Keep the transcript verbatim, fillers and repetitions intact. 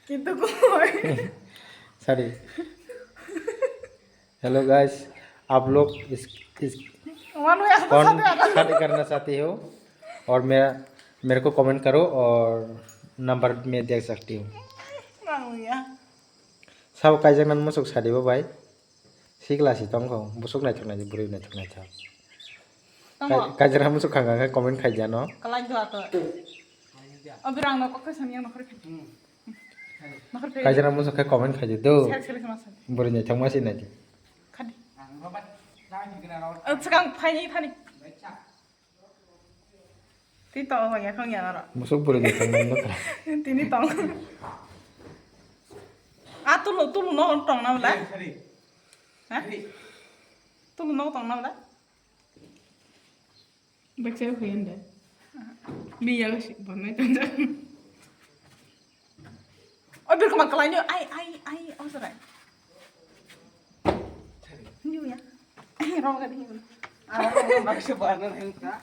Kintu koi. Sorry. Hello guys, आप लोग इस, इस कौन शादी करना चाहते हो और मेरा, मेरे को कमेंट करो और नंबर मैं दे सकती हूँ। Sabo kaijaknani musuk sadi bo bai. Sikla si tongkho, busuk naithok naithok, bwrwi naithok naithok. Tamo. Kai-, kaijak musuk khang khang comment khaijano. Kalai dua to. O birang no kokhe sani yang nokhor khe. Nokhor khe. Kaijak musuk khe comment khaidi do. Sel sel sama sel. Bwrwi naithok ma si naidi. Khadi. Ang robat. Ang robat. Sekarang phai ni thani. Twi tong hong ya khong ya aro. Musuk bwrwi ni tong nang nukha. Tini tong. A tulu, tulu no tong na wala? Sorry. Ha? Sorry. Tulu no tong na wala? Baksa huyan da. Mi ya si bonai tong. Oi, bir kama kalai nyo. Ai, ai, ai, oh, sarai. Nyo ya. Rong ka di. Ah, rong ka di. Baksa bana nang ka.